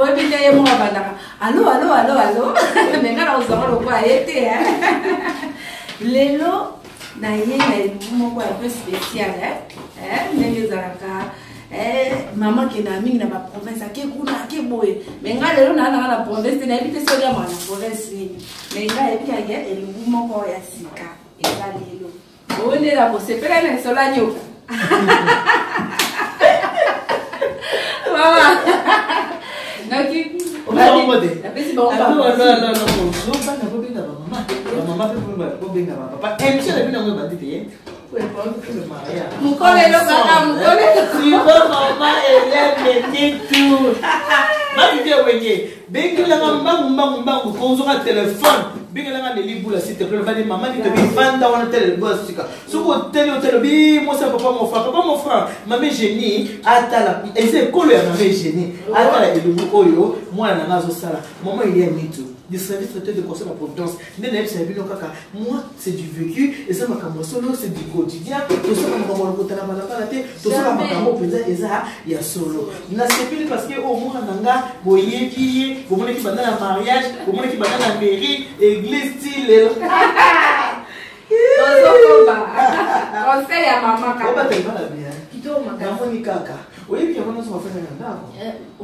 Boyebi nde ye moko abandaka alo alo alo alo, me ngai nakozanga lokola ye te. Lelo naye na elubu moko ya peu spécial, ndenge ezalaka. Mama akendaka mingi na baprovince, ake kuna, ake boye, me ngai lelo naa nanga na province te. Nayebi te soki amaka na province nini, me ngai ayebi kaka elubu moko ya sika eza lelo. Oyo nde na kosepela na lisolo ya nyoka. Mama noki napesi bango. Bana bobenga bamama, bamama mpe bobenga bapapa. Émission na bino yango ebandi te. Mokolo kaka mokolo. Mama Hélène Nitu, mabibia wenge, bengelanga mbangu mbangu mbangu, kozonga telefone, bengelanga Neli Bula s'il te plaît. Lobani mama Nito bivanda wana, tele bula sika. Soki oteli, oteli obi mwasi ya papa mon frère, papa mon frère, mame Génie atala. Eza ekolo ya mame Génie, atala elongi oyo mwana nanga azosala. Mama Elia Nitu du service traiteur de conseil la providence, nde nayebisaka bino kaka. Moi, c'est du vécu, eza makambo ya solo, c'est du quotidien. Tosala makambo ya lokota na balabala te, tosala makambo mpenza eza ya solo. Nasepeli parce que oyo mwana na nga, boyebi ye, bomonaki banda na mariage, bomonaki banda na mairie, église, ti lelo. Tozokoba conseil ya mama. Obateli bana bien, namoni kaka oyebi yango nyonso. Bafanda na ndako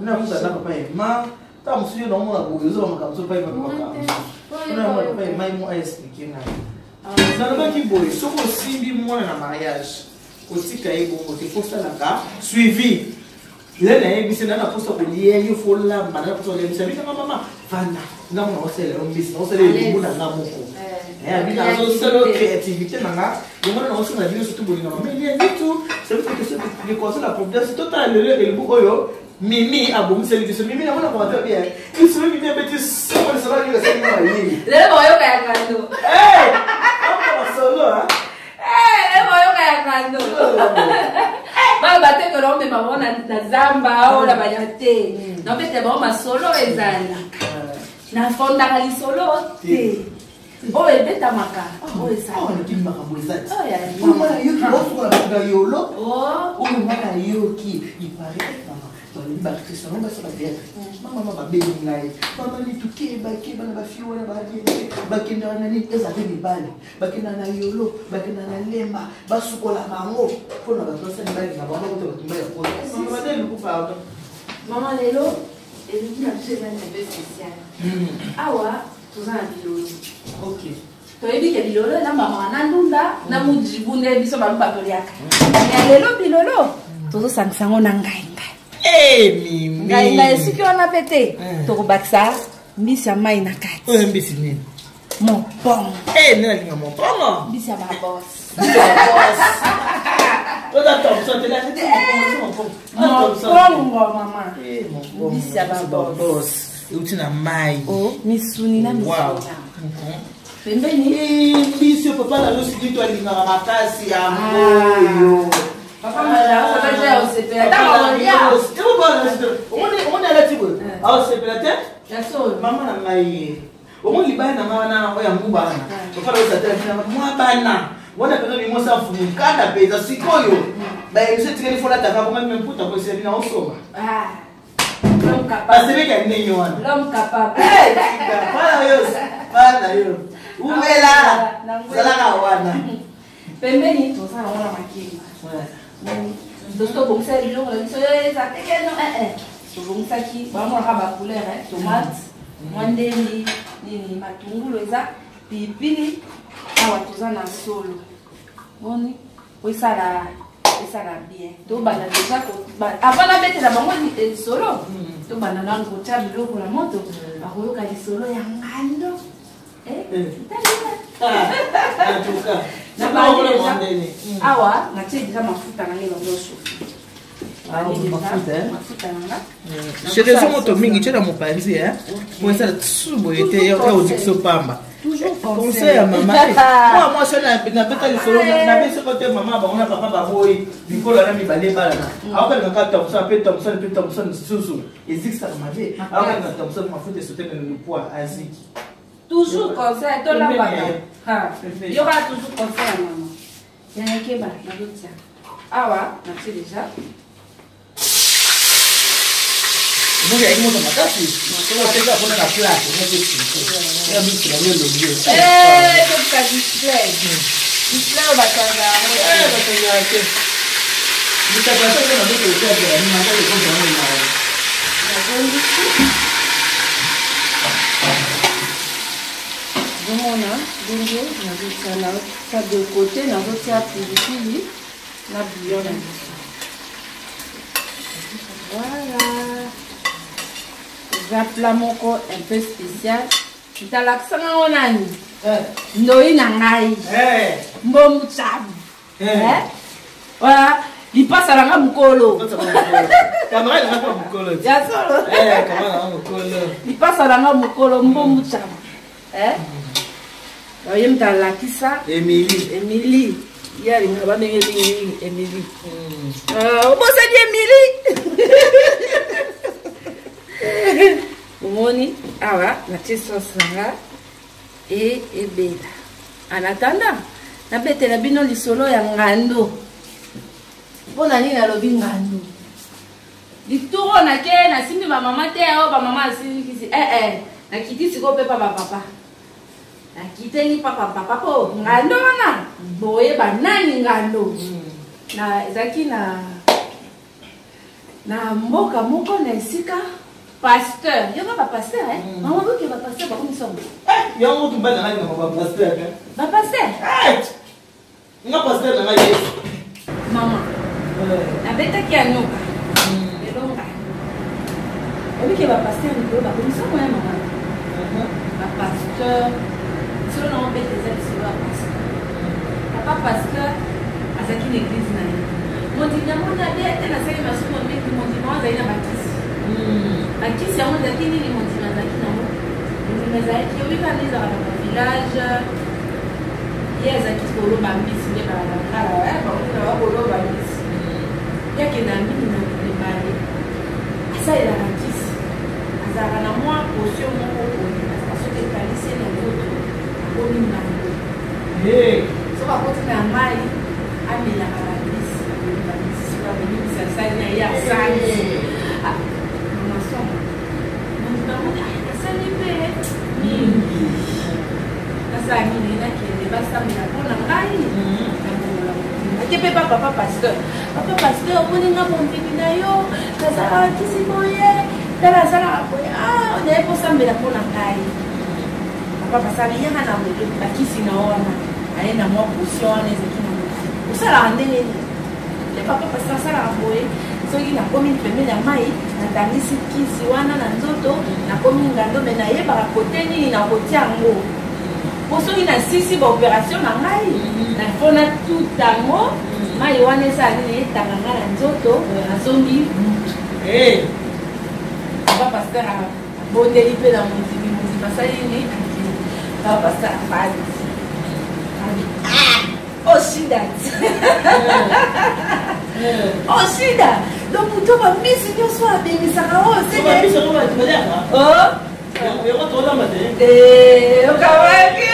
nakuta na papa Ema. Ntango mosusu yo naomona boye, ozoba makambo mosusu, pai makambo mosusu, papa Ema mo aexpliquer ngai. Nalobaki boye: soki osimbi mwana na mariage, kotika ye bongo te, kosalaka suivi. Le nayebisi na naposa kolia yo, folamba na naposa kolia mbisi. Abinanga: mama, vanda, nga mona osala yo mbisi, naosala elubu na nga moko. Abina azosala yo créativité na nga yango wana. Naosenga bino surtout bolinga mama Elia Nitu, service question de conseil la providence. Totala lelo elubu oyo Mimi abongiseli biso. Mimi, namona commentaire bien lisolo. Mimi abeti soko lisolo alingi esali mayele. Lelo bayoka ya ngando. Solo. Lelo bayoka ya ngando. Bana batekela, omema bango na zamba oyo na banya te, naobetela bango masolo. Ezalaka nafondaka lisolo te oyo ebetamaka, oyo ezalaki makambo eza ti oyo nga nayoki baosukola bato na yolo. Oyo nga nayoki, il paraît mama balobi baactrice yango basi bathéâtre, mama babengi ngai: mama Nitu, keba keba na bafille wana, babiente bakendaka na nini, eza te mibali bakendaka na yolo, bakendaka na lemba, basukola bango mpona bato basali mibali na bango, bakota bato mibali ya poto. Mama Badeluku, pardon. Mama, lelo elubu na biso eza un peu spécial. Awa toza na bilolo. Toyebi ke bilolo elambamaka na ndunda na mujibu, nde biso baluba toliaka ya lelo. Bilolo tozosangisa yango na ngai ngai. Mimi. Ngai ngai esuki wana mpe te, tokobakisa mbisi ya mai na kati. Oyo mbisi nini? Mopongo. Nde nalinga mopongo. Mbisi ya babos. Toza Thomson te, mopongo mama, mbisi ya babos. Euti na mai. Misuni na misuni pembeni. Mbisi oyo papa na losi Nito alingaka makasi, yango oyo. Papa Omoni alati boye, aosepela te. Mama na ngai, omoni libaya na ngai wana oyo ya nguba wana, papa na losi atelaki mwa bana wana mpenza mimosa mfumu nkanda mpenza. Sikoyo bayebiso etikali folataka bonga mime mputa kosela bina osomba basemeki ya ndenge wana. L'homme capable. Bana yo, bana yo, umela zalaka wana. Pembeni toza nango na makemba. Tosi tobongisa biloko na biso eza tekeno. Tobongisaki, bamonaka bacouleur: tomate, mwa ndembi nini, matungulu, eza pilipili. Awa toza na solo boni po esala esala bien. Tobanda déjà avant nabetela bango lisolo, tobanda nanu kotia biloko na moto, bakoyoka lisolo ya ngando. En tout cas, awa natie déjà mafuta na ngai, bango chauffe. Mafuta na nga. Chéri, eza moto mingi, tie na mopanzi po esala tsu boye te, ya ozikisa pamba. Conseil ya mama, mwa mwasi nabeta lisolo, nabesoko te. Mama bango na papa baboyi mikolo na mibale ebalana, aokalinga kaka Thomson mpe Thomson mpe Thomson lisusu, ezikisaka mabe. Aokalinga Thomson, mafuta esote na lopoi, aziki. Toujours conseil tolambaka, yoka toujours conseil ya mama yayakeba. Nazotia awa, natie déjà. Mbuki ayaki moto makasi. Soki oteka kuna na plaque, moko explique. Ya miki na yo lobi. Eh, topika display. Display oyo batanga yango. Eh, batanga te. Mitaka te na ndoto oteka ya nini ata ekoki yango na. Nazongisi. Ozomona ndenge nazotia na de côté nazotia pilipili na bouillon na biso. Voilà. Eza plat moko un peu spécial. Ntalakisa ngango nani? Ndoi na ngai. Mbombu tsabu. Voilà. Lipasa na nga mokolo. Camarade na nga mokolo. Ya solo. Camarade na nga mokolo. Lipasa na nga mokolo mbombu tsabu. Ye moto alakisa Emilie. Emilie. Ye alingaka babenge mingi Emilie. Obosani Emilie. Omoni awa natie sauce na nga e ebela. En attendant, nabetela bino lisolo ya ngando. Mpo na nini nalobi ngando? Lituro nake nasimbi bamama te oyo bamama asilikisi nakiti sikoyo mpe pa bapapa. Nakiteli papa papa mpo ngando wana boyeba nani ngando. Na ezalaki na mboka moko na esika pasteur. Yoka ba pasteur eh? Mama boke ba pasteur bakomisa ngo. Yango tumba na ngai na ba pasteur. Ba pasteur? Nga pasteur na ngai Yesu. Mama. Nabetaki ya nyoka. Lelo ngai. Obike ba pasteur mikolo bakomisa ngo ya mama. Ba pasteur. Lisolo na obeta eza lisolo ya pasteur. Papa pasteur azalaki na église na ye. Mondimi yango na be te nasali masumu mingi, mondimi yango azali na bakisi. Bakisi yango ezalaki nini? Mondimi azalaki nango. Mondimi azalaki obika nde ezalaka na village. Ye azalaki koloba mbisi nde balakala, bakuna bakoloba mbisi. Ye akenda mingi na ebale. Asalelaka kisi. Azalaka na mwa potion moko boye, azalaka soki etalisi ye na nzoto, akomi ngando. Soki akoti na mai, amelaka bambisi, ameli bambisi, soki ameli mbisi asali na ye asali. Mama somo. Moto namoni asali mpe mingi. Nasala nini? Nakende basambela mpo na ngai. Nabongola motema. Ake mpe pa papa pasteur. Papa pasteur, omoni nga mondimi na yo, nazalaka kisi boye, tala asalaka boye, naye kosambela mpo na ngai. Papa pasteur yaka na bakisi na wana, aye na mwa potion wana ezalaki na moto. Osalaka ndenge nini? Te papa pasteur asalaka boye, soki nakomi pembeni ya mai, natangisi kisi wana na nzoto, nakomi ngando, me nayebaka kote nini nakotia yango. Po soki nasisi ba opération na ngai, nafona tout yango, mai wana esala nini etanga ngai na nzoto, nazongi mutu. Papa pasteur abondeli mpe na mondimi, mondimi asali nini? Papa pasteur afandi. Oh, shida. Oh, shida. Donc, moto bambisi nyonso abengisaka oyo okawaki.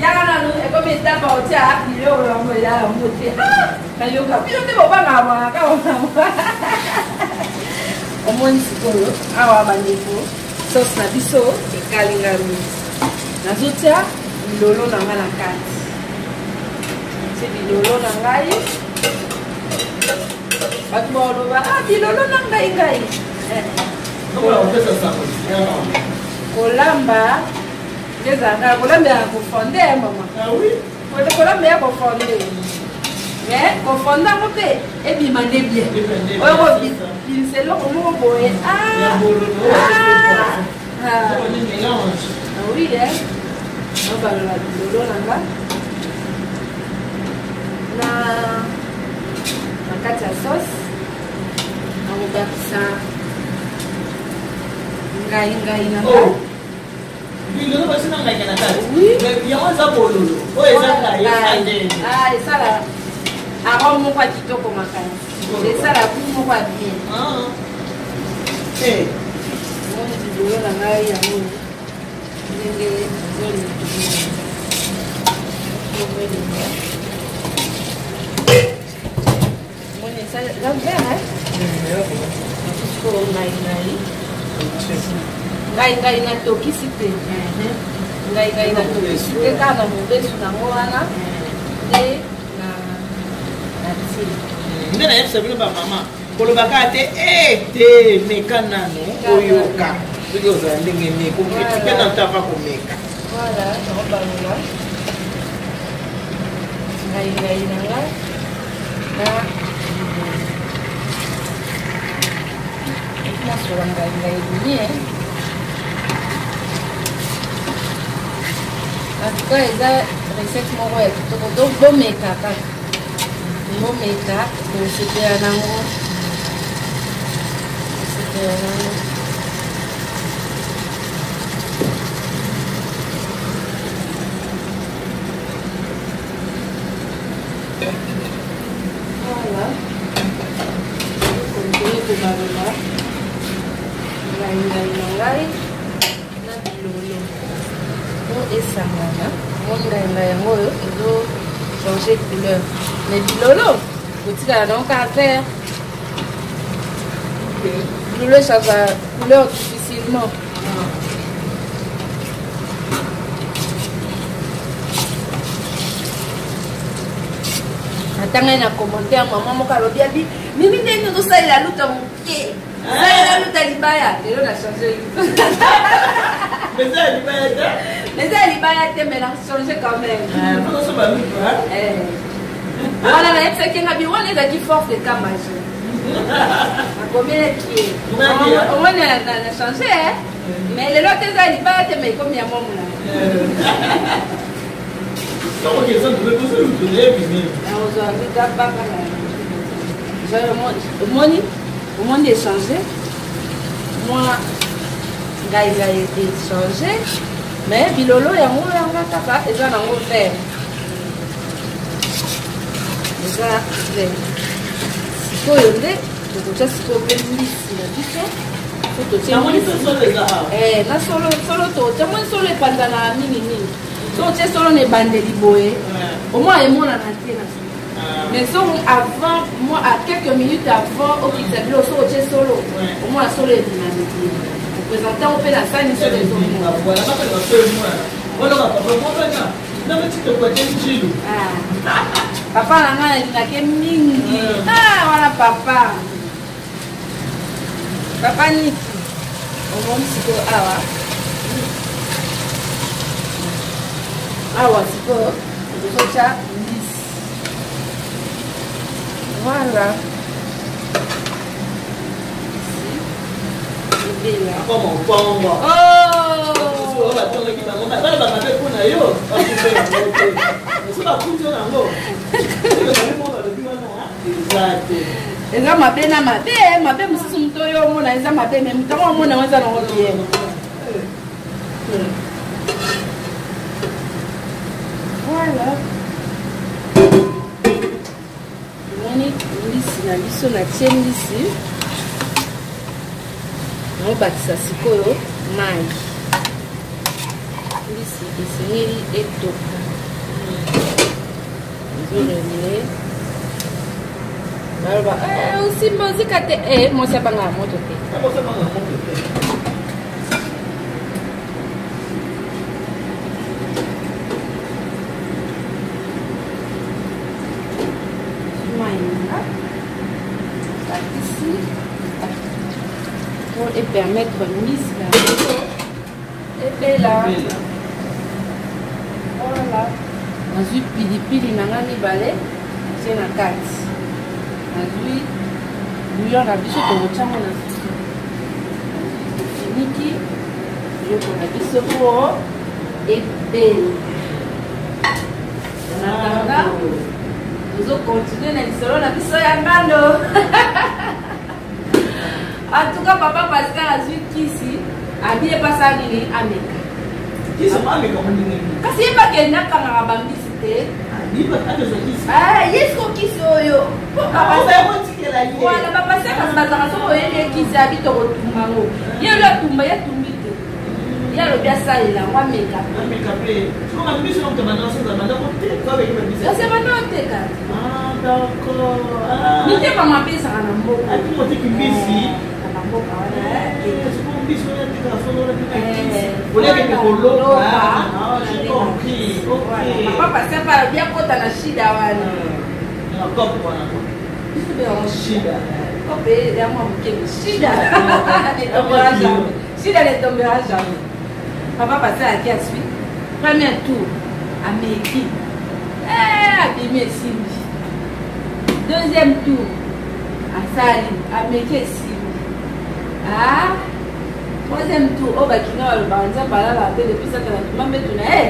Yaka nanu ekomi etapa otia biloko yango ya yango te. Nayoka bino te bobangaka bangaka. Omoni sikoyo awa bandeko, sauce na biso ekalingami. Nazotia bilolo na ngai na kati. Natie bilolo na ngai. Bato baloba, bilolo na ngai ngai. Kolamba nde ezalaka kolamba ya kofonde ya mama. Kolamba ya kofonde. Mais kofonde yango mpe ebima nde bien. Oyo kobimisa eloko moko boye. Oui, nobalola bilolo na nga na kati ya sauce. Nakobakisa ngai ngai na nga. Bilolo basi na ngai na kati. Oui. Yango eza bololo. Oyo eza ngai esandeli. Esala arôme moko ya kitoko makasi. Esala goût moko ya bien. Omoni bilolo na ngai yango ndenge ezolinga. Omoni Eza vert, sikoyo ngai ngai ngai ngai natokisi te, ngai ngai natokisi te, kaka na mobesu nango wana nde natie. Nde nayebisa bino bamama, kolobaka te e te, meka nano oyoka soki ozala ndenge nini, kokritike na ntava komeka. Voilà, nakobalola ngai ngai na ngai na nasola ngai ngai ebimi. En tout cas, eza recette moko ya kitoko, donc bomeka kaka, bomeka, kosepela nango, kosepela nango. Voilà, continue kobalola ngai ngai na ngai na bilolo po esangana. Moni ngai ngai yango oyo ezo changer couleur, mais bilolo kotikala nango kaka vert. Bilolo echange couleur difficilement. Ata ngai na commentaire, mama moko alobi, abi mimi ndenge ozosalela luta moke, salela luta libaya. Lelo na change luta, eza ya libaya te. Eza ya libaya te, mais na change quand même. Wana nayebisaki nga bi wana ezalaki force d'état majeur, nakomelaki ye omoni na change, mais lelo te eza ya libaya te, mais ekomi ya mwa molai. Ozwa luta baka na omoni, omoni échange mwa ngai ngai échange, mais bilolo yango yanga kaka eza nango vert, eza vert. Sikoyo nde tokotya sikoyo mpe mbisi na biso. So totie na solo, solo totya, moni solo epanzana mingimingi. So otie solo na ebandeli boye, omoi emonana te na, mais so avant moi, à quelques minutes avant okitisa biloko, so otie solo, omona solo ebima miki, oprésente yango mpe na sani, solo ezomona. Papa na ngai nalingaki mingi wana, papa, papa Niki. Omoni sikoyo awa, awa sikoyo tozotya mbisi. Voilà, ebela. Oh, batongaki bango bana bamabe mpo na yo, so bakuti yo nango balobi wana eza te. Eza mabe na mabe, mabe mosusu. Moto oyo omona eza mabe, mais moto yango omona yango eza nango bien. Voilà, omoni mbisi na biso, natie mbisi, naobakisa sikoyo mai. Mbisi esengeli etoka, ezoremie. Baloba osimba ozika te, mwasi abangaka moto te. Moto te. Mai nanga bakisi po epermettre mbisi na biso ebela. Voilà, nazwi pilipili na nga mibale, tie na kati. Nazwi bouillon na biso, tokotyango na biso, tofiniki biloko na biso po ebela. Natanga tozokontinue na lisolo na biso ya ngando. En tout cas, papa Pascal azwi kisi, abi epasa nini, ameka. Kasi ye bakende akangaka bambisi te, ye siko kisi oyo. Voilà, bapasteur kasi bazalaka, soki oyebi ye kisi, abi tokotumba yango, ye oyo atumba, ye atumbi te. Ye alobi asalela yango, ameka. Ameka mpe. Sikoyo bambisi na moto banda osoza banda koteka beki bambisi. Kasi banda oteka. Ah, d'accord. Ah. Mitema mabe ezalaka na mboka. Ati moteki mbisi. Na bamboka wana. Sikoyo mbisi wana atekaka solo wana ateka kisi. Olekeke koloba. Ah, j'ai compris. Ok. Papa Pasteur mpe alobi akota na shida wana. Na kope wana. Biso mpe yango shida. Kope ya mwa moke shida. Ne tombera jamais. Shida ne tombera jamais. Papa Pasteur aki asui premier tour ameki. Eh, abimi esimbi. Deuxième tour asali ameki esimbi. Ah, troisième tour oyo bakinga balobaka nzambe alalaka te depuis satana tuma mbetu na ye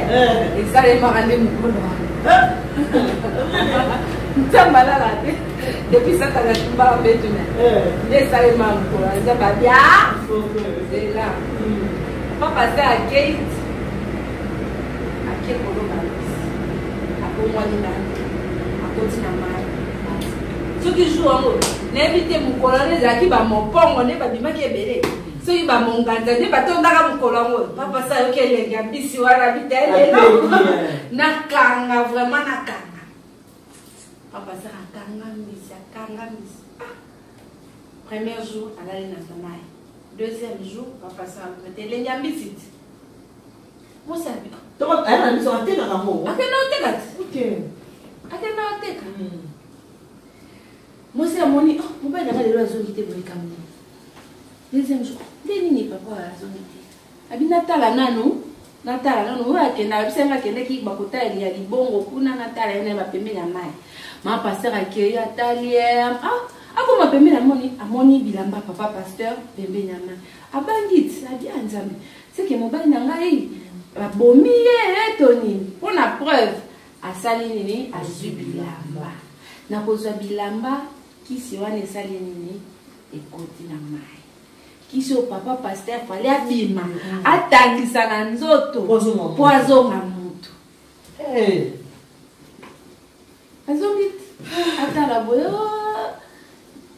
esalemaka nde mokolo wana nzambe alalaka te depuis satana tumbaka mbetu na ye nde esalemaka mokolo wana nzambe abia zela papa se akei ake koloba abongwani na akoti na mai soki jour yango nayebi te mokolo wana ezalaki bamopongo nde babimaki ebele soki bamonganza nde batondaka mokolo yango papa sa ayoki elengi ya mbisi wana bita lelo nakanga vraiment nakanga papa sa akanga mbisi akanga mbisi ah. Premier jour alali na mai, deuxième jour papa sa alobete elengi ya mbisi ti mosi abi ayaka na biso atekaka yango akenda oteka ti akenda oteka mwasi amoni oh, mobali nanga lelo azongi te boye kamoni deuxième jour nde nini papa azongi te abi natala nanu natala nanu oyo akenda abisa nga akendaki bakotala ya libongo kuna natala ye na bapembeni ya mai ma pasteur akei atali ye ah, akoma pembeni amoni amoni bilamba papa pasteur pembeni ya mai abangi ti abi a nzambe seke mobali na ngai babomi ye to nini mpo na preuve asali nini azwi bilamba na kozwa bilamba kisi wana esali nini ekoti na mai kisi oyo papa pasteur fale abima atangisa na nzoto mpo azonga motu azongi atala boye oh,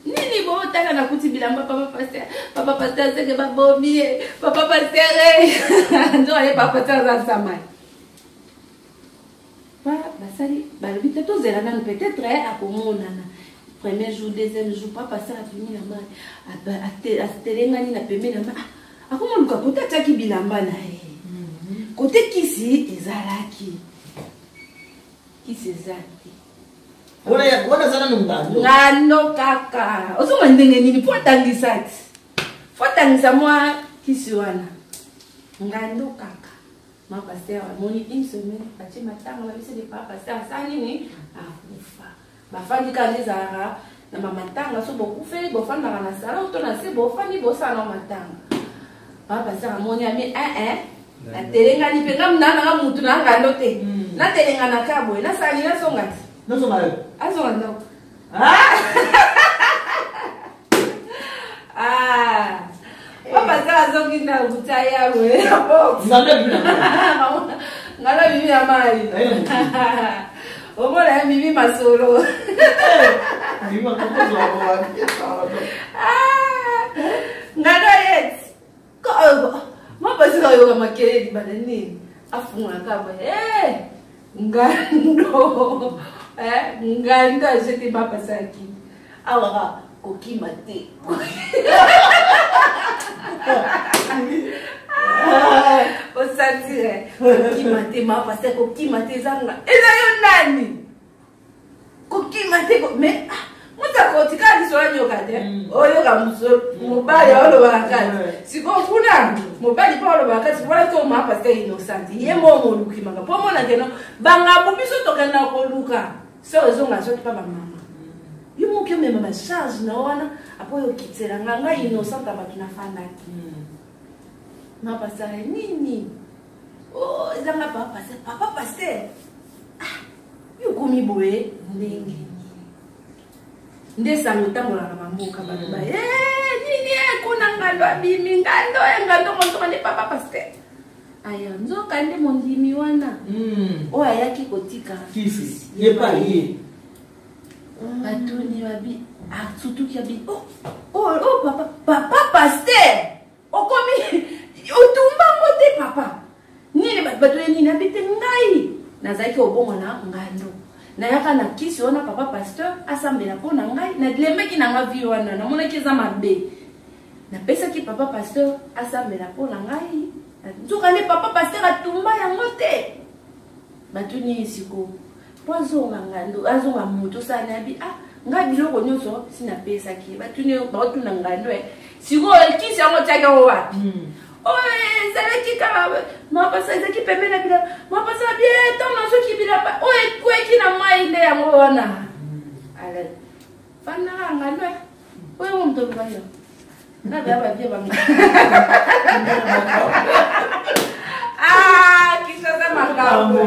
nini botala nakuti bilamba papa pasteur papa pasteur seke babomi ye papa pasteur nzoka ye papa pasteur aza nsamai ba basali balobi te tozela nanu peut-être akomonana premier jour deuxième jour papa pasteur abimi na mai atelengani na pembeni na mai ah, akomoluka kote atiaki bilamba na ye kote kisi ezalaki kisi eza te wana aza nanu ngando ngando kaka ozonga ndenge nini po atangisa ti fo atangisa mwa kisi wana ngando kaka ma pasteur amoni une semaine batie matanga babisi de pa pasteur asala nini akufa bafandi kaka nde ezalaka na bamatanga so bokufeli bofandaka na salon to na se bofandi bosala na matanga pa pasteur amoni ami ee natelengani mpe nga na nanga mutu na ngando te natelengana ka boye nasala nini nazonga ti azonga ndako Ah. Papa sala azongi ndako kuta yawe. Ngala bibi na mai. Omona ya mimi masolo. Ngalo yet. Mapasi kayoka makelele libanda nini? Afungola kaka boye. Eh! Ngando. Eh, ngando ajete mapasi akimi. Awa kaka kokima te. Osantire kokima te mapasi kokima te ezanga. Eza yo nani? Kokima te mais ah, moto akotika lisolo anyoka te oyoka mobali aolobaka kati sikoyo kuna mobali mpo alobaka kati wana to ma pasteur innocent ye mo molukimaka mpo omona keno bangambo biso tokenda koluka so ezonga soki mpa bamama yo moki omema bacharge na wana apo oyo okitela nga ngai innocent ya bato nafandaki ma pasteur nini oh, ezanga papa pasteur papa pasteur ah, yo okomi boye ndenge nini nde sango etambolaka na bamboka baloba e nini e kuna ngando abimi ngando e ngando monzoka nde papa pasteur aya nzoka nde mondimi wana oyo ayaki kotika kisi ye pa ye batuni babi asutuki abi oh, oh, oh, papa papa pasteur okomi otumba ngo te papa. Bato ye nini abi te, ngai nazalaki kobongwana ngando, nayaka na kisi wana, papa pasteur asambela mpo na ngai. Nalembaki na nga vie wana, namonaki eza mabe, napesaki papa pasteur asambela mpo na ngai. Nzokande papa pasteur atumba yango te. Batuni ye sikoyo mpo azonga ngando, azonga moto, osala nayebi. Ah, ngai biloko nyonso si napesaki. Batuni, baotuna ngando e sikoyo kisi yango otiaki yango wapi? Oyo ezalaki kaka mapasa, ezalaki pembeni na bilamba. Mapasa bie, ntango nazoki bilamba oyo ekweki na mai, nde yango wana. Ale fandaka ngando e oyo mo moto oluka yo nga baya babie banga. Ah, Kinshasa makambo,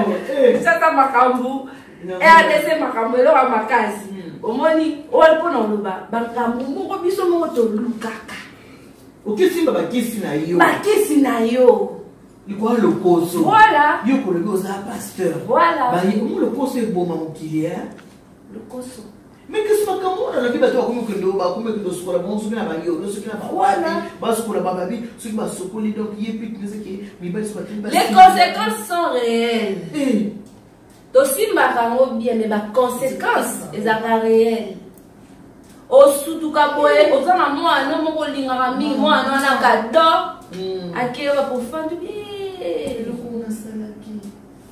Kinshasa makambo, RDC makambo, eloko ya makasi. Omoni oyo mpona oloba makambo moko, biso moko tolukaka. Okesimba bakisi na yo. Bakisi na yo. Likwa lokoso. Voilà. Yo kolobi oza pasteur. Voilà. Baye lokoso eboma mokili e. Lokoso. Mais kasi makambo wana alobi, bato bakomi okende, bakomi okende osukola bango soki na bayolo, soki na bawana basukola bababi, soki basokoli. Donc ye mpe tinezaki mibali so bateli. Les conséquences sont réelles. Tosimbaka yango bien, mais baconséquence ezalaka réelle. Osutuka boye, oza na mwana moko olingaka mingi, mwana wana kado akeyeba pofandi. Eloko nasalaki.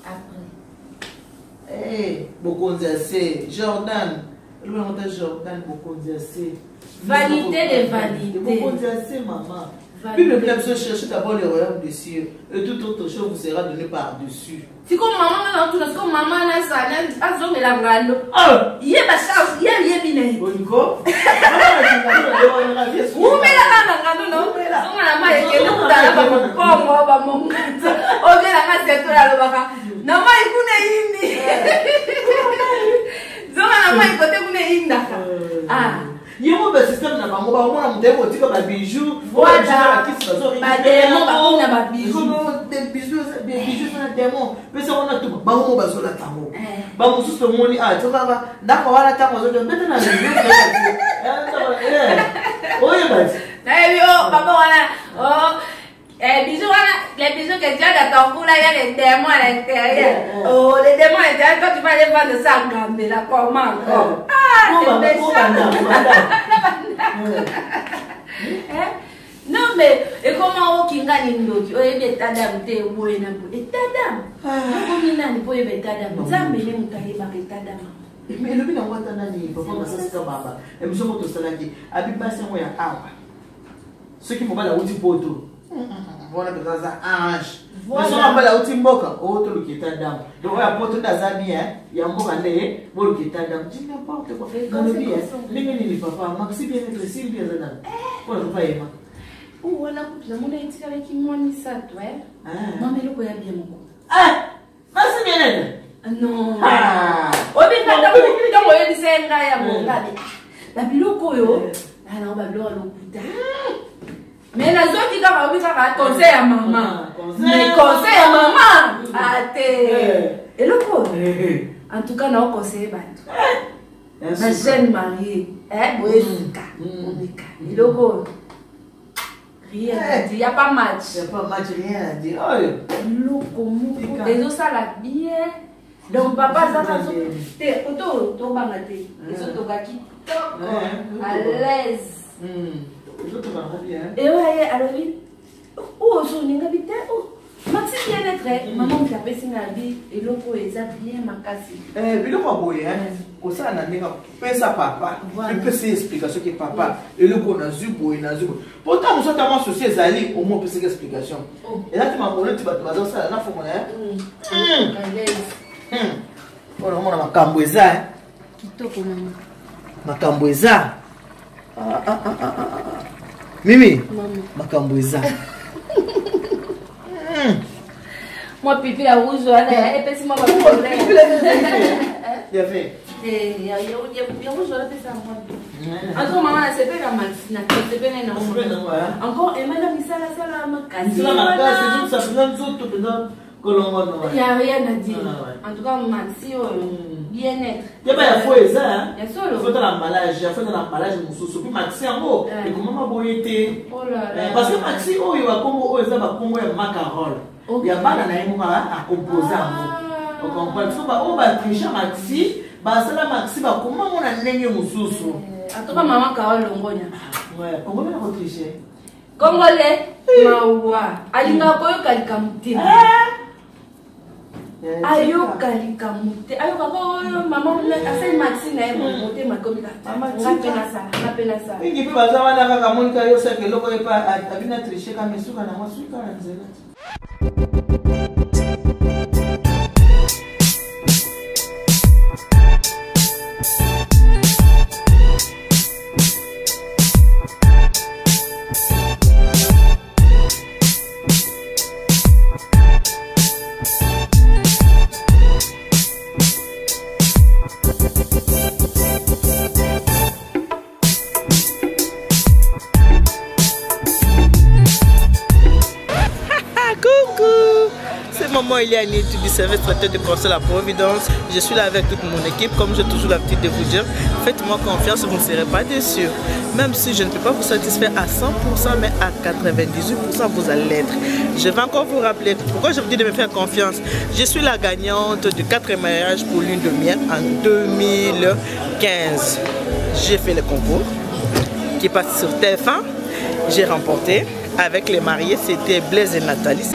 Après. Bokonzi ya se Jordan, elobi yango ta Jordan, bokonzi ya se. Vanité de vanité. Bokonzi ya se, mama. Bible bila biso: cherchez d'abord le royaume des cieux et toute autre chose vous sera donné par-dessus. Siko mama nga natuna, siko mama nasala azongela ngando, ye bacharge ye yebi na ye. Boliko. Umelaka na ngando no zonga na mai, ekende kutala bamokongo bamongato obielanga seto, alobaka na mai kuna eyindi, zonga na mai kote kuna eyindaka. Ah. Ye mo basystème na bango, bakomona moto aye kotika babijou. Voilà. Badémon bakuna babijou. Bijou eza na démon, pesa wana tuma bango mo bazolata yango. Bamosusu tomoni ah tokaka ndako wana, ntango azoki bete na oyeba ti. Nayebi o papa wana o eh, bijou wana, les bijoux que tu as dans ton cou là, il y a les démons à l'intérieur. Oh, les démons à l'intérieur, quand tu vas aller vendre ça à Gambela, comment encore? Ah, c'est méchant. Hein? Non, mais, et comment okingani ndoki oyebi état d'âme te, boye na boye état d'âme okomi nani mpo oyeba état d'âme? Nzambe nde moto ayebaka état d'âme. Mais elobi nango ata nani, papa Masasika baba, émission moko tosalaki, abi basi yango ya awa, soki mobali awuti poto wana mpenza aza ange. Voilà. Soki mobali awuti mboka oyo, toluka état d'âme. Donc oyo ya poto nde aza bien, ya mboka nde boluka état d'âme. Dis n'importe quoi. Nalobi ndenge nini papa Maxi bien être esimbi, aza nani mpona papa yema. O wana kutu namona etikalaki mwa misato mama, eloko ya bien moko. Maxi bien être. Non. Ah. Obika ntango oyebisa ye ngai yango, ngabi babiloko oyo nango babiloko ya lokuta, mais nazwaki kaka, obi kaka conseil ya mama. Mais conseil ya mama ate eloko oyo, en tout cas naoconseille bato bajeune marié, boyesuka omeka eloko oyo, rien à dire, y a pas match. Y a pas match, rien à dire oyo. Eloko moko ezosala bien. Donc papa azaka te koto tobanga te, ezotoka kitoko, à l'aise. Ezotoka nango bien. Eyo ye alobi oyo ozoninga bi te Maxi bien-être, mama moto apesi nga bi eloko oyo eza bien makasi. Biloko ya boye kosala na ndenge pesa papa, epesa explication ke papa, eloko nazwi boye, nazwi boye, po ntango mosusu ata mwa souci ezali, omo opesaki explication, eza te makolo neti bato bazosala na fongola. Mpona omona makambo eza. Kitoko mama. Makambo eza mimi, makambo eza. Mwa pipi ya rouge wana epesi mwa baproblème. Yafe. Ya rouge wana epesa mwa. En tout cas mama, nasepela maxi, nasepela nango encore emana misalasala makasi. Misala makasi, ezomisa nzoto mpenza kolongono. Y a rien à dire. En tout cas maxi oyo bien-être. Yeba ya fo eza. Ya solo. Fo na emballage ya fo na emballage mosusu, mpe maxi yango ekomama boye te, parce que maxi oyo bakombo oyo eza bakombo ya macarole. Ya bana na ye moko acomposa yango. Ocomprendre? So baoyo batricha maxi, basala maxi, bakoma ngo na ndenge mosusu. En tout cas, mama Carole, longonya. Congolais na kotriche. Congolais mawa, alingaka koyoka likambo te. Ayoka likambo te, ayokaka oyo mama asali maxi na ye, motema ekomi nga mpe nasala, nga mpe nasala. Mingi mpe baza wana kaka monika yo osaka eloko ye mpe abina triche kama esuka nango suka na nzela. Coucou, c'est maman Eliane du service traiteur de conseil à la Providence. Je suis là avec toute mon équipe, comme j'ai toujours l'habitude de vous dire. Faites-moi confiance, vous ne serez pas déçus. Même si je ne peux pas vous satisfaire à 100%, mais à 98%, vous allez l'être. Je vais encore vous rappeler pourquoi je vous dis de me faire confiance. Je suis la gagnante de 4 mariages pour lune de miel en 2015. J'ai fait le concours qui passe sur TF1. J'ai remporté avec les mariés, c'était Blaise et Nathalie.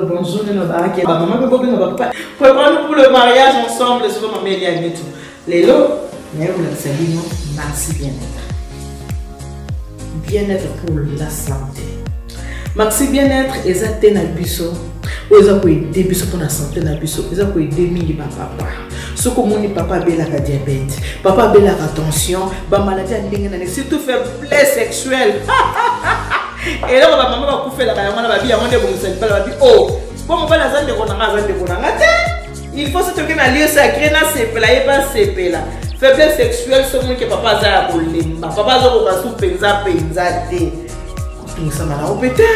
Bonjour, maman, papa. Préparons-nous pour le mariage ensemble, c'est maman Eliane tout. Lélo, mais vous la saluez, Maxi Bien-être. Bien-être pour la santé. Maxi Bien-être, eza te na biso. Oyo eza koaider biso mpona santé na biso, eza koaider mingi bapapa. Soki omoni papa abelaka diabète, papa abelaka tension, bamaladi ya ndenge nani, surtout faiblesse sexuelle, eloko bamama bakufelaka yango wana, babi yango nde ebongisa libala. Babi o po mobali aza ndeko na nga, aza ndeko na nga te, il faut soki toke na lieu sacré nasepela, ye basepela. Faiblesse sexuelle, soki moke papa aza ya kolemba, papa azokoka su mpenza mpenza te, kotungisama na yo mpe te,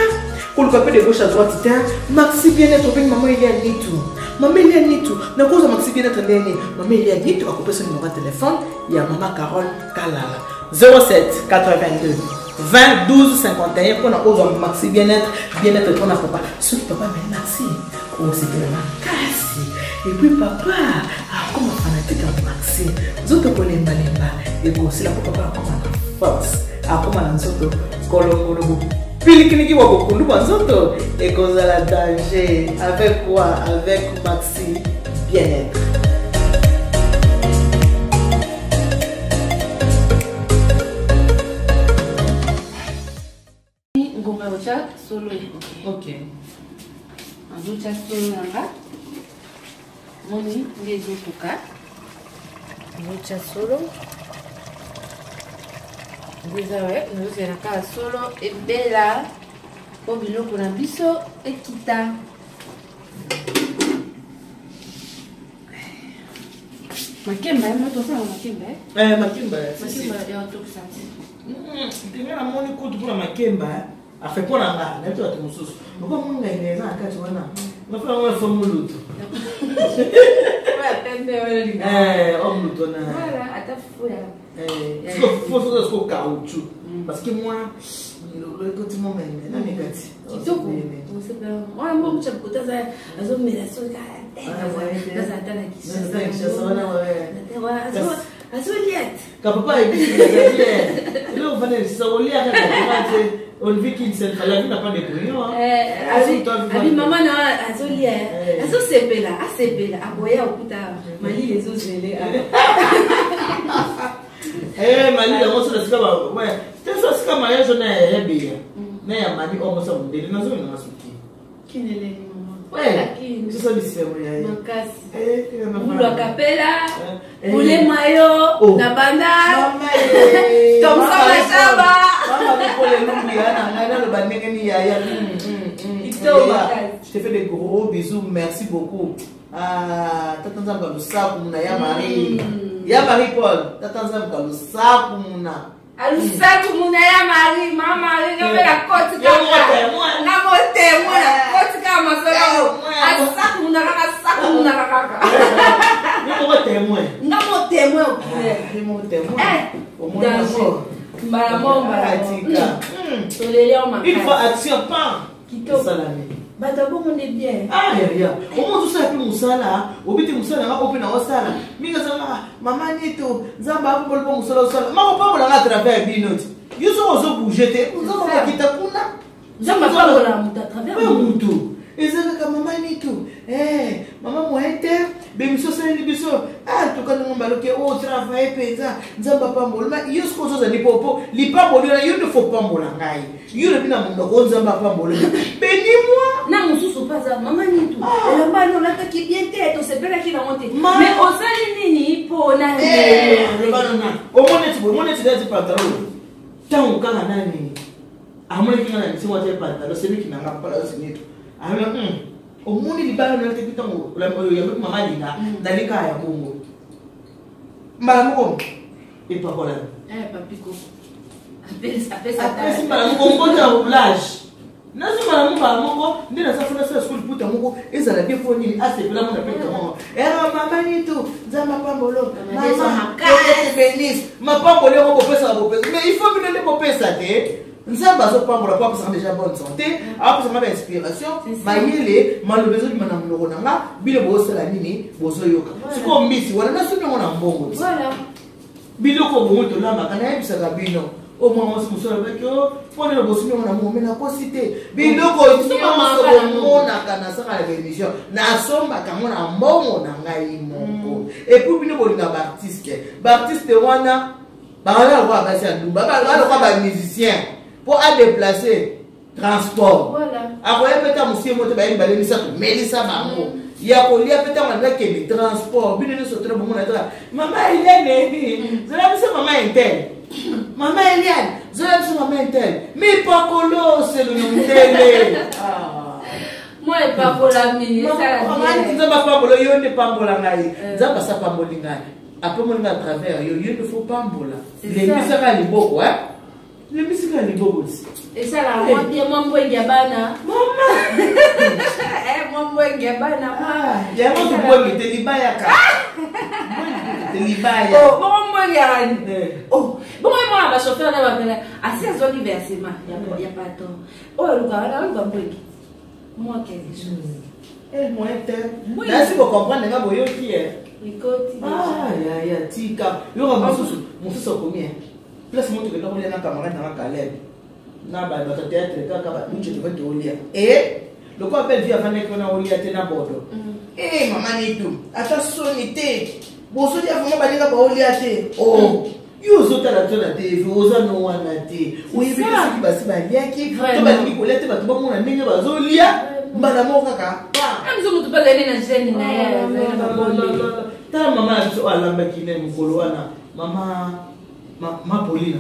koluka mpe de gauche à droite te. Maxi Bien-être, obengi mama Elia Nitu. Mama Elia Nitu, nakozwa Maxi Bien-être ndenge mama Elia Nitu akopesa numéro ya telefone ya mama Carole Kalala, 07 82 20 12 51, mpona ozwa Maxi Bien-être. Bien-être mpona papa. Soki papa ameli maxi, osepela makasi, et puis papa akoma fanatique ya maxi. Nzoto kolembalemba ekosila, mpo papa akoma na force, akoma na nzoto kolongolo, pilikiliki bwa bokundu bwa nzoto ekozala danger. Avec quoi? Avec Maxi Bien-être. Ngonga otya solo ekoki. Ok. Azotya solo na nga, moni nde ezokoka. Azotya solo nde eza, nazozela kaka solo ebela. Po biloko na biso ekita. Makemba eh, moto osala makemba eh? Eh, makemba eh, makemba ya otokisa ti. Ndenge namoni kutu mpona makemba eh. Afe mpo na nga nayebi bato mosusu lokola moni ngai eza na kati wana nga mpo nango efo molutu o molutu wana fo soza siko caoutchouc parce que moi ekoti mo meme nani kati kitoko wana mbo mucha bikota azomela soki naza ata na Kinshasa wana azolia te Ka papa ayebisi eloko fana ebisisa kolia kaka te on vit qu'une seule fois la vie n'a pas de brouillon abi mama na azolia azosepela asepela akoya okuta malili ezozele malili yango so nasika te so asika mariage na ya beya na ya mami oyo mosa mondele nazonga suki kineleli sosa bisengo ya ye makasi mbulu akapela kolema yo na banda tomsa mashaba na ngai naloba ndenge ni yaya. Je te fais des gros bisous, merci beaucoup. Ah, tata nzambe kalusaku muna ya Marie, ya Marie Paul, tata nzambe kalusaku muna. Alusaku muna ya Marie, mama Marie, nga mpe nakoti kaka nga mo témoin, nakoti kaka masolo asaku muna kaka, asaku muna kaka. Yo moko témoin. Nga mo témoin oculaire. Yo moko témoin. Danger mbala moko, mbala tika. Toleli yango makasi. Une fois action pan. Kitoko bato ya bongo nde bien. Ah yaya, omo ozosala mpe mosala obi te, mosala nanga oyo mpe na osala mingi azalaka mama nito Nzambe apambola mpo mosala osala makopambola nga à travers bino ti yo soki ozobouge te, Nzambe akokita kuna. Nzambe apambola moto à travers oyo motu eza kaka mama nitu, mama moyen te, bemiso osaleli biso tuka ndenge baloki o travaille mpenza, Nzambe apambola. Ma yo soki ozozali po lipamboli wana, yo nde fo pambola ngai, yo lobi na monoko oyo Nzambe apambola, béni moi. Na mosusu mpe aza mama nitu, elamba ani olataki bien te, tosepelaki nango te, mais osali nini mpona Omoni neti boye, omoni neti neti pantalon, ntango kaka nani amonaki nga na misingo ate pantalon semiki nanga pala sinitu amona omoni libala nalataki ntango yameki mama linga nalika ya bongo mbala moko epakolami apesi mbala moko mbote ya roulage, nazwi mbala moko mbala moko nde naza fona sala sikoyo liputa moko ezala bien mpo nini asepela mona mpe kango era mama nitu, Nzambe apambolo, mama bénisse. Mapambolo yango bopesaka, bopesa, mais il faut bino nde bopesa te. Nzambe azopambola po apesaka déjà bonne santé, apesaka bainspiration, mayele, maloba ezobima na monoko na nga, bino bozosala nini, bozoyoka. Sikoyo mbisi wana nasombi yango na mbongo. Biloko bongo tolambaka, nayebisaka bino o mwana mwasi mosusu alobaki o mpo nini bosombi yango na mbongo, me nakosi te. Biloko nyonso bomonaka nasaka na baémission, nasombaka yango na mbongo na ngai moko. Et puis bino bolinga baartiste, baartiste wana bakala lokola basi ya ndumba, bakala lokola bamusicien mpo adéplace transport, akoya mpe ta mosie mo te, baye mibale misato, melisa bango ya kolia mpe ntango alingi akende transport. Bino nyonso tona bomona tala mama Eliane zola biso, mama intel, mama Eliane zola biso, mama intel mipakolo selolo mondele. Mwa epakolami. Nzambe apambola yo nde pambola ngai. Nzambe asapamboli ngai, apamboli ngai à travers yo, yo nde fo pambola. Lembisaka liboko, lembisaka liboko ti. Esalaka mwa bien, mwa mbwengi ya bana. Mama. Mwa mbwengi ya bana. Yango tobwengi te, libayaka te, libaya. Bongo mbwengi ya bongo ye mwana bachauffeur na bapena asi azwaki versement ya patron oyo alukaka na aluka mbwengi mwa quelque chose. Moyen te, nasi bocomprendre nga, boyoki ye. Ekoti. Ya tika yoka mosusu, mosusu akomi place mo tokenda kolia na camarade nanga Caleb na bato théâtre kaka baduce, tove tolia e lokola mpe vi avandaki wana olia te na bodo. E mama nitu, ata soni te, bozolia vraiment, baninga baolia te. O yo ozotala to na TV, oza no wana te, oyebi te soki basi baliaki to balingi kolia te, bato bamona ndenge bazolia mbala moko kaka. Biso motu mpe azali na gene na ye. Tala mama na biso oyo alambaki ne mokolo wana, mama ma Paulina.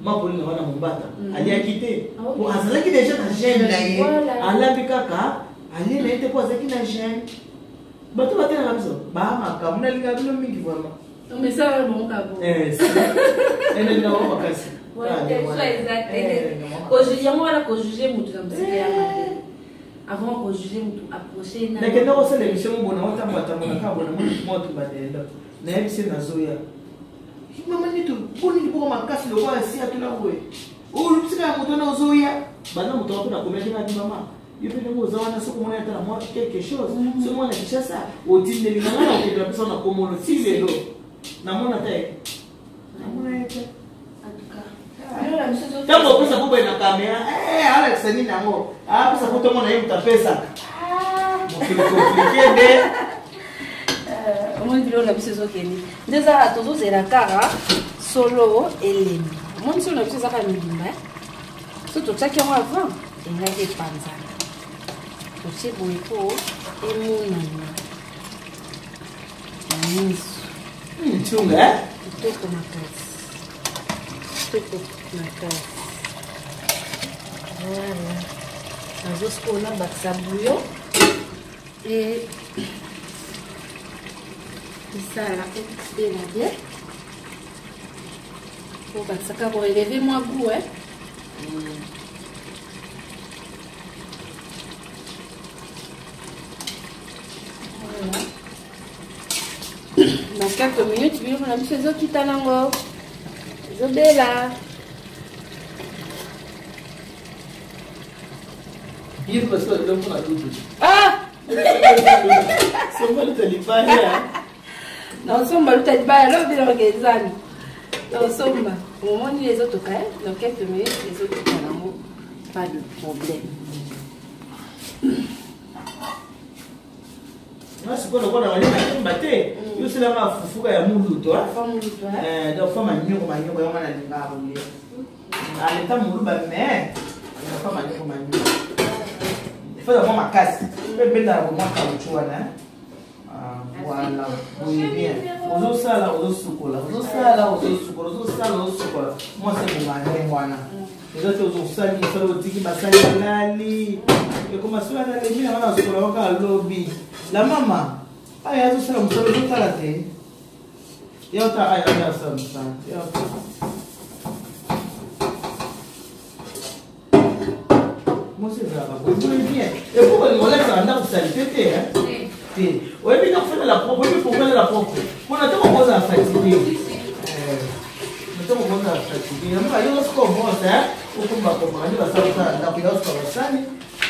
Mapolina wana mombata aliaki te po azalaki deja na jeune na ye, alambi kaka alie na ye te po azalaki na jeune. Bato batelaka biso bamakambo, nalinga bino mingi vraiment. Enalinga bango makasi. Yango wana kojuge motu na mosika ya mabe, avant kojuge motu, approche. Nakenda kosala émission mo bona otambatambola kaka bona mwa tumbadendo, nayebisi nazoya mama nito boni liboko makasi lokola si atuna boye, olubisika ya moto wana ozoya banda moto wapo nakomaki nati mama yo mpe ndenge oza wana, soki omoni ata na mwa quelque chose, soki mwana Kinshasa otindeli na ngai na okendela mpe na komono ti lelo namona te, namona ye te. Ntango opesa po boye na kamera, alakisa nini yango, apesa po tomona ye moto apesaka, mokili compliqué nde. Omoni biloko na biso ezokende nde ezaka, tozozela kaka solo elembi. Omoni solo na biso ezaka mibimba, so totiaki yango avant engaki epanzana, totie boye po emonana na miso. Ntunga. Kitoko makasi, kitoko makasi. Voilà, nazosikoyo nabakisa bouillon e esala ela bien po bakisaka koreleve mwa goût, eh? Voilà. Na quelques minutes biloko na biso ezokita nango, ezobela. Bien, parce que eloko na tutu. Ah! Somba luta libaya. Naosomba luta libaya, lobi biloko ezali naosomba. Omoni ezotoka dans quelques minutes, ezotoka nango, pas de problème. Nga sikoyo lokola nali nakemba te, yoselanga fufuka ya muluto, donc fa manyoko manyoko yango nalingaka kolia. Aleta moluba mais fa manyoko manyoko, faut mwa makasi mpe mbendaka bomwa kauchu wana. Voilà, boye bien, ozosala ozosukola, ozosala ozosukola, ozosala ozosukola, mwasi ebonga ndenge wana. Eza te ozosali mosala, otiki basali alali, ekoma soki analembi nanga nasukola kaka alobi la mama aya azosala mosala, ozotala te ya ota aya aya asala mosala ya ota. Mwasi ezalaka boye boye bien, epo kolinga olakisaka ndako salite te te, oyebi ndako fenela propre, oyebi pourquoi ezala propre, mpona ntango okozala fatigue, ntango okozala fatigue yango ayo osika obose okombakombaka nde basala osala ndako ya osika basali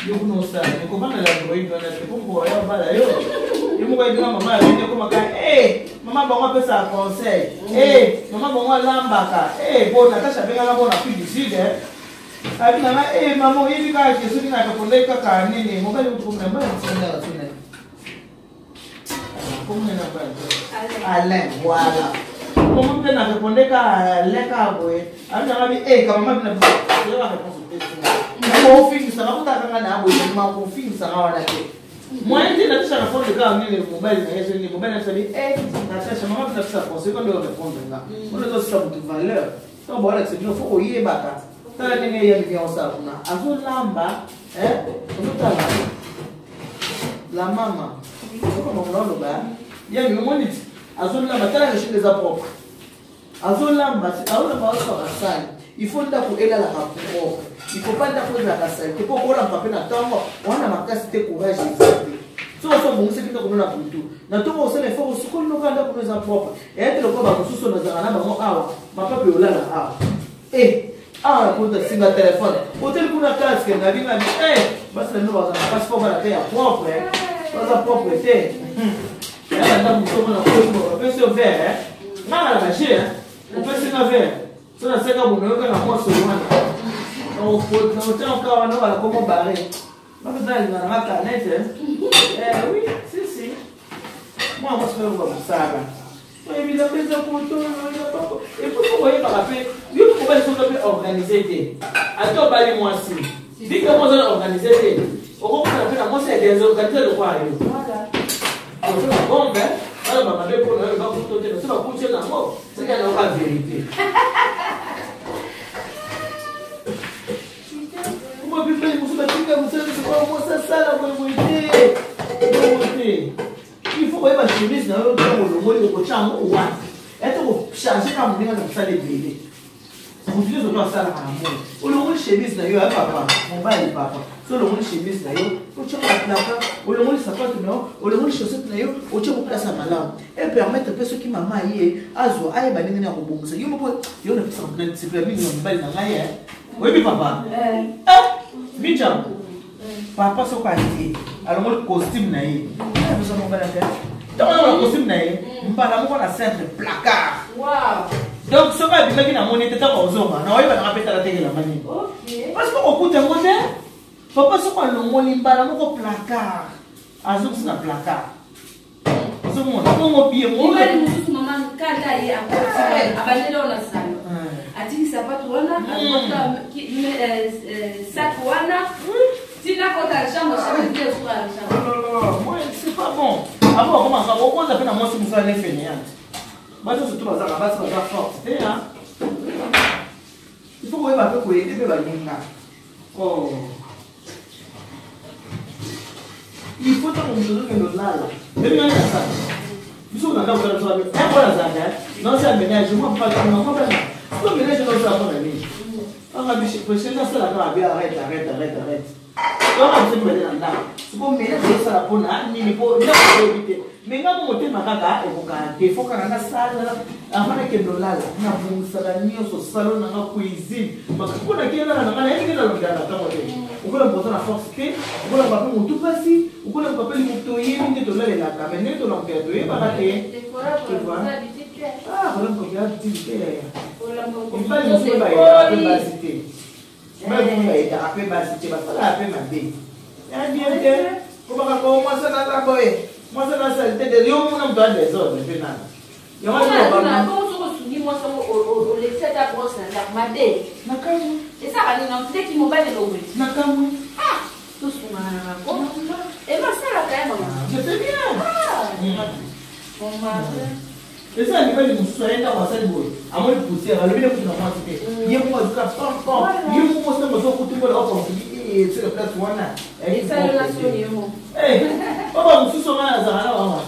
yo kuna osala ekobangela android wana te po ya obala yo ye moko ayebinga mama ya bini ekomaka mama bango apesaka conseil, mama bango alambaka bo Natasha abengaka bo na Afrique du Sud, abi nanga mama oyebi kaka ke soki na répondaki kaka nini mobali otokomina mbala mosandaka so nani komina mbala Alain, voilà komo mpe na réponde ka Alain kaka boye, abi nanga bi ka mama bina biso ba réponse opesinga ofingisaka kotakanga na boye makofingisaka wana te moyen te. Natasha répondre kaka nini mobali na ye, so nini mobali na biso abi Natasha mama bina biso conseil kondo répondre nga wana ezosisa motu valeur. Ntango bawalakisa bino fo koyebaka, tala ndenge eya mibia osala kuna azolamba, ozotala la mama ozokomamona oloba ya mimoni azolamba, tala machine eza propre, azolamba azolamba azoka basali. Il faut ndako elalaka propre, il faut pas ndako ezalaka saleté mpo kolamba mpe na ntongo wana makasi te, courage eza te. Soki oso obongisaki ndako no na butu, na ntongo osala effort, osukoli noka ndako no eza propre. Eya te lokola bamosusu nazalaka na bango awa, mapape olala awa awa nakota singa telefone oteli kuna casque na bino abi basi na bino bazala na passeport bana te ya propre, baza propre te. Ya ndako mosusu omona kosi bapesi yo verre, nganga na baje opesi nga verre, so naseka bono yoka na mwasi wana naotiaka wana bala komo bare bapesa alinga nanga canette. Oui, si si, mwana mwasi oyo mosala oyebi napesa koto epuis koyebaka mpe yo mobali soki mpe organise te, ata obali mwasi vike mo oza organise te, okokutana mpe na mwasi ya désorganise lokola yo, ozo bombe baloba mabe mpona oyo bakuto te, so bakuti nango seka nayoka vérité. Otika mosala nyonso oyo mwasi asala boye boye te. Bongo te. Il faut koyeba chemise na yo ntango olongoli okotya yango wapi. Ete kocharge kaka moninga na mosala ebele. Moto nyonso to asalaka na moi. Olongoli chemise na yo ya papa, mobali papa. So olongoli chemise na yo, otya na plaka, olongoli sapato na yo, olongoli chaussette na yo, otya ko place ya malamu. E permettre mpe soki mama aye azwa ayeba ndenge nini ya kobongisa. Yo moko yo napesaka na sepela mingi na mobali na ngai eh. Oyebi papa? Eh, Micha. Papa soki aye alongoli costume na ye. Biso mobali te. Ntango alongola costume na ye, mbala moko na centre placard. Wow. Donc soki abimaki na moni te ntango ozonga na oyeba nanga mpe tala tekelanga nini. Parce que okokuta yango te. Papa soki alongoli mbala moko placard azongisi na placard. Ozomona bongo bien. Mobali mosusu mama kanda ye abandeli oyo na salon. Atiki sapato wana, sac wana, tina kota chambre, chambre te osuka na chambre. Non, non, non, moi c'est pas bon. Abo bakoma kaka okoza mpe na mwasi mosala ne fainéante. Basi surtout bazaka basi baza forte te hein. Il faut koyeba mpe koyede mpe baninga. Oh. Il faut ntango moto ozokende olala. Ndenge nani asala? Biso na ndako na biso babe. Eh mwana zanga. Non c'est ménage, moi pas moi moi pas. Siko ménage non ça mona nini? Anga biso prochaine nasala kaka be arrête arrête arrête arrête. Donc biso mibale na ndako. Siko ménage osala mpona nini mpo ndako oyebi te. Mais nga mo motema kaka ekokaka te. Faut kaka nasala avant nakende olala nabongisaka nyonso salon nanga cuisine. Mpo nakei olala nanga nayebi nde nalongela na ntongo te. Okola oza na force te, okola mpe motu mpasi, okola mpe moto oyebi nde tolalelaka mais ndenge tolamukela toyebaka te. Ah, kolamukela habitude te yaya. Mibali mosusu bayedaka mpe basi te. Mibali mosusu bayedaka mpe basi te, basalaka mpe mabe. Ya bien te. Kobaka ko mwasi naza boye. Mwasi na salite te, yo mona moto ya désordre mpe nani. Yango soki osungi mwasi yango olekisi ata brosse na ndako mabe. Nakamwe. Esaka nini ndeki mobali elongwe. Nakamwe. Ah, tosungana na bango. Emasalaka ya mama. Je sais bien. Mama. Eza mibali mosusu aye ndako asali boye amoni poussière alobi ne kutu na mwasi te ye moko azuka pampan ye moko mwasi ntango azokutumbola okonfili sur place wana papa mosusu wana azalaka na mama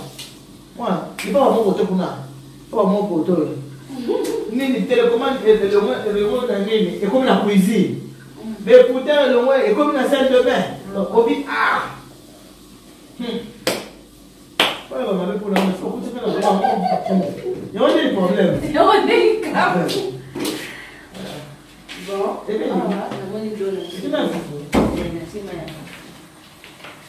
mwana lipa moko te kuna papa moko te oyo nini télécommande elongo na nini ekomi na cuisine baécouteur elongo ekomi na salle de bain obi ah Oyo mabe mpona okuti mpe na yango nde problème. Yango nde likambo. Bon, namoni ndona.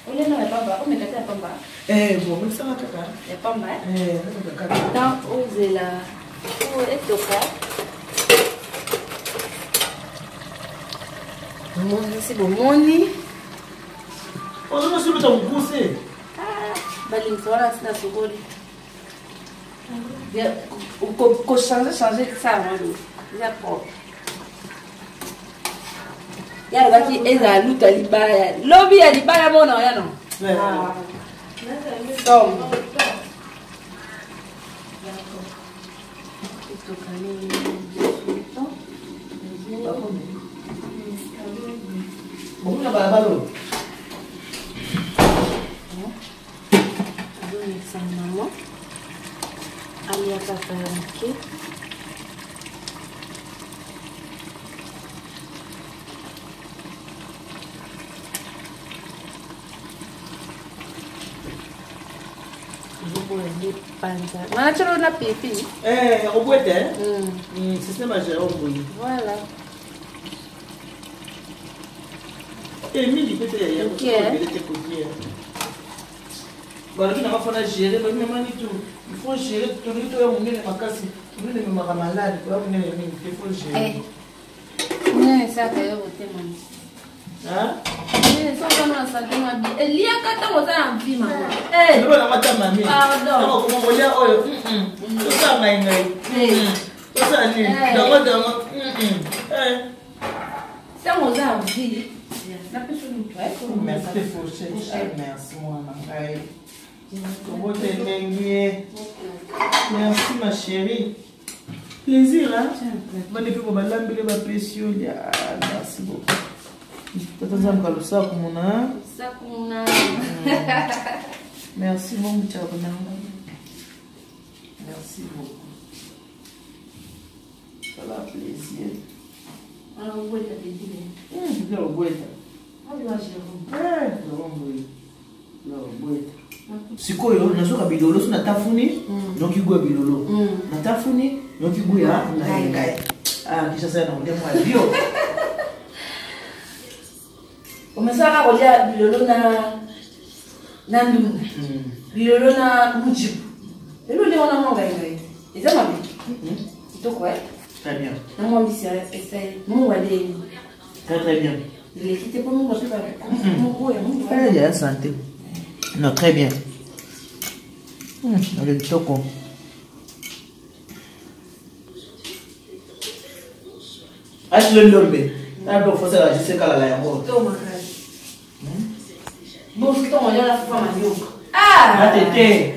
Olena ya pamba, omeka te ya pamba. Eh, bon, mekisaka kaka. Ya pamba, eh? Eh, kaka. Tant ozela po etoka. Bomoni si bomoni. Ozoma si luta mokuse. Balingisa wana sina sokoli. Kochange change sa yango eza propre. Ye alobaki ezala luta libaya lobi ya libaya mona oya no somo Bomona balabala oyo. Azongisa mama alia kaka ya moke. Ezoboya nde panza mana tolo na pilipili. Eh, yakobwete système ya Jérôme boye. Voilà. Eh, mingi mpe te ya ebele te kolia. Balobi nanga fana gérer, balobi mama nitu, il faut gérer, tolingi toya monene makasi, monene ememaka malade, toya monene mingi te, faut gérer. Monene esaka yo kotema. Monene soki na sante mabi. Eliaka ntango oza na mvi mama. Loba nanga ta mami. Pardon. Ntango okoma kolia oyo, tosala ngai ngai. Tosala nini? Dango dango. Ntango oza na mvi. Napesi moto. Merci fourchette. Merci mwana ngai. Tobote ndenge. Merci ma chérie. Plaisir hein. Bande mpe ko balambeli bapesi yo lia. Merci beaucoup. Tata Nzambe kalusaku muna. Lusaku muna. Merci Mungu chakuna. Merci beaucoup. Ça va plaisir. Alors, obweta bébé. Ndio obweta. Awa Jérôme. Eh, Jérôme boye. Ndio obweta. Sikoyo nazoka bilolo so natafuni noki gwa bilolo. Natafuni noki gwa ngai ngai. Ah, kisha sasa naongea mwa bio. Umesaka kolia bilolo na ndunda. Bilolo na mujibu. Lelo nde wana mwa ngai ngai. Eza mabe. Kitoko eh. Très bien. Na mwa mbisi esai. Mungu aleni. Très très bien. Eleki te mpo Mungu ape Mungu oyo Mungu. Eh, ya santé. Non, très bien. Le kitoko. Asile ndombe. Na do fosa la jise kala la yango. Kitoko makasi. Bon, kitoko ya la fufa manioka. Ah! Na tete.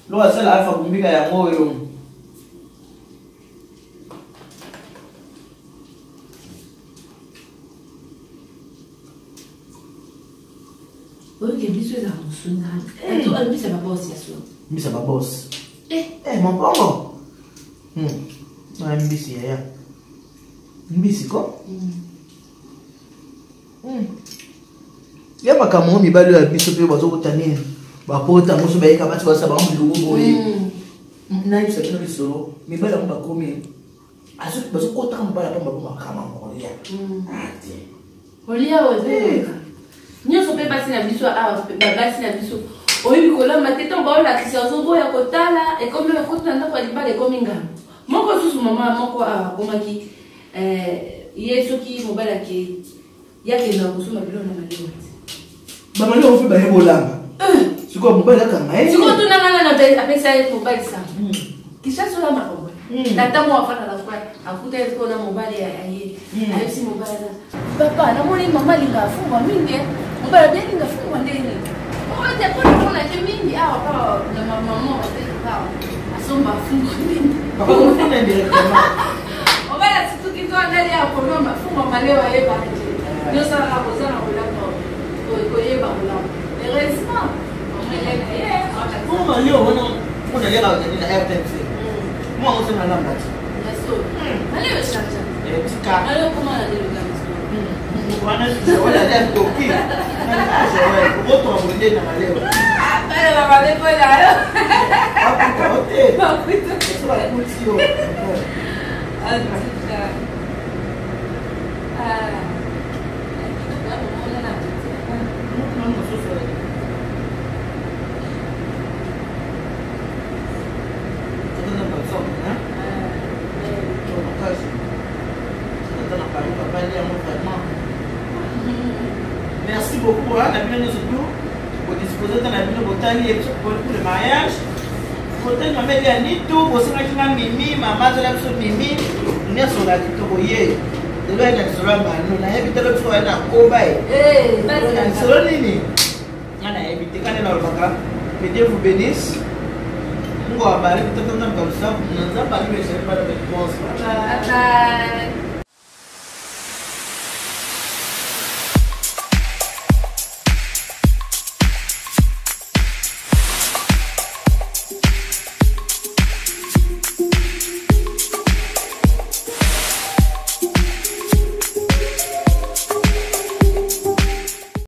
Lo asala alfa kumbika yango oyo. Oyoke biso ezala mosuni bisa babosi ya solo. Mbisa babosi. Eh, eh mokongo. Na mbisi yaya. Mbisi ko? Ya makambo mibali ya biso mpe bazokota nini bapota moso bayeka bati basala bango biloko boye. Nayebisa bino lisolo mibali yango bakomi bazokotaka mobali apamba bo makama mokolia. Kolia oyo nyonso mpe basi na biso awa basi na biso oyebi kolamba te ntango baolakisa ozoboya kotala ekomi okoti na ndako ya libala ekomi ngambo moko susu mama moko awa akomaki ye soki mobali akei ye akendaka kosomba biloko na malewa te bamalewa mpe baye kolamba sikoyo mobali akanga ye sikoyo tunanga nana apesa ye mobali sango Kinshasa olambaka boye tata moko afandaka kwa akuta ye sikoyo na mobali aye ayebisi mobali aza papa namoni mama alingaka fumbwa mingi mobali abi alinga fumbwa ndenge nini ote mpona monake mingi awa kaka na mama batekaka awa asomba fumbwa mingi mobali asituki to andali ya kolomba fumbwa malewa ayebaka te nyonso kaka koza na kolamba koyeba kolamba heureusement mama elena ye malewa wana mpona liaka na RTNC mwa ngo se nalamba ti malewa echange tika malewa okoma na delogamisi wana wana ya toki okotoka boye na malewa bana bameko na yo bakuta ote bakuta bakuti yo en tout cas ah Merci beaucoup hein, na bino nyonso tout bodisposer ata na bino botali pour le mariage botali mama elia nitu bosengaki nga mimi mama azala biso mimi nyonso na kitoko ye lelo aye na lisolo ya manu nayebi te lobi soki aye na koba ye na lisolo nini nga nayebi te kane nalobaka que Dieu vous bénisse. Mungu awabariki. Tata Nzambe kabisa, na Nzambe alibesha bana. Bye bye.